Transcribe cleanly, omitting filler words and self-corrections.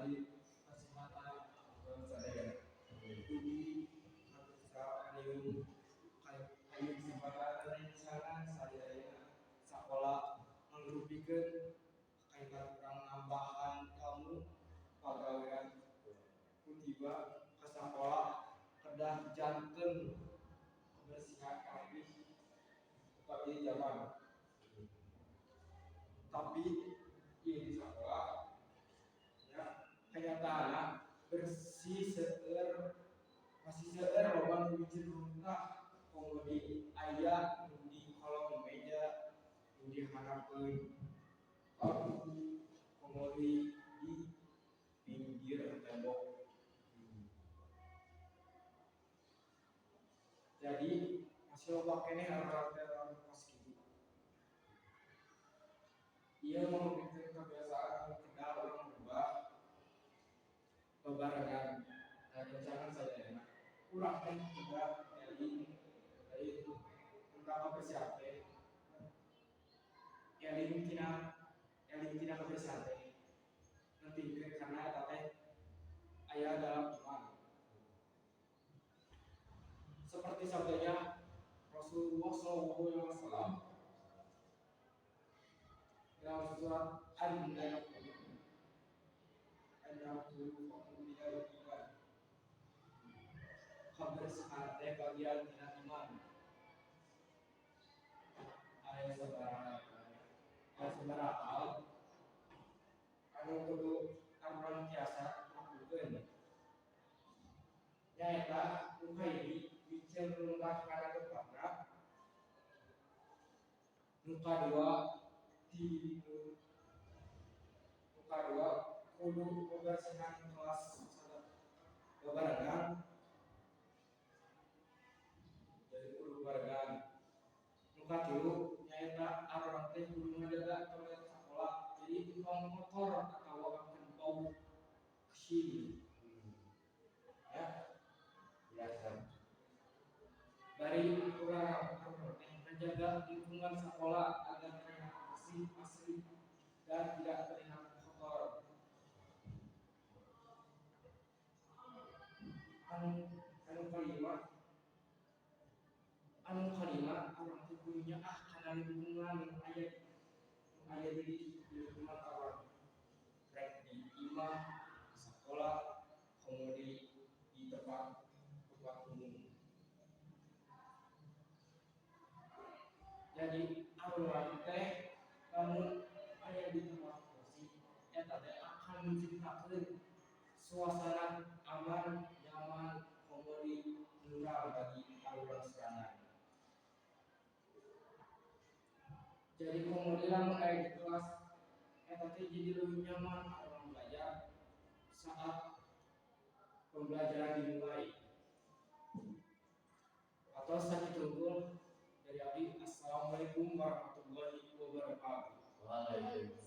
Bari kesehatan urang sadaya. Dugi ka kariung kayu kesempatan rencana sadayana sakola mangrupikeun kaitan urang nambahan ilmu pagawean kutiba ka sakola kedah janten kebersihan rapih upami zaman, tapi ieu di sakola ya kenyataanna bersih seueur, masih seueur loba nu bijil runtah, komo di aya nu di kolong meja, nu di handapeun bangku, komo di pinggir tembok. Jadi masih loba keneh urang teh kos kitu. Ieu mangrupikeun kebiasaan anu kedah urang rubah babarengan rerencangan sadayana. Urang teh kedah eling lain tentang kebersihan teh, eling tina kebersihan teh pentingkeun karena eta teh aya dalam iman. Seperti sabdanya Rasulullah Shallallahu Alaihi Wasallam dalam surat An-Naml, An-Naml minal iman. Kebersihan teh bagian tina iman. Aya sabaraha hal anu kudu urang tiasa lakukeun, nyaeta nu kahiji, bijil runtah kana tempatna. Nu kadua nu kadua kudu ngabersihan kelas babarengan, jadi kudu babarengan. Nu katilu nyaeta arurang teh kudu ngajaga toilet sakola jadi tong kotor atawa akan bau kesini ya. Biasa. Bari urang teh menjaga lingkungan sekolah agar terlihat bersih, asri, dan tidak terlihat kotor. Anu anu kalima anu kalima urang teh kudu nyaah kana lingkungan nu aya di lingkungan urang, rek di imah, di sakola, komo di tempat tempat umum. Jadi urang teh lamun aya di tempat bersih, eta teh akan menciptakeun suasana aman, nyaman, komo di murah bagi urang sorangan. Jadi komo di lamun aya di kelas, eta teh jadi leuwih nyaman urang belajar saat pembelajaran dimulai. Atau sakitu hungkul dari abdi. Assalamualaikum warahmatullahi wabarakatuh. Waalaikumsalam.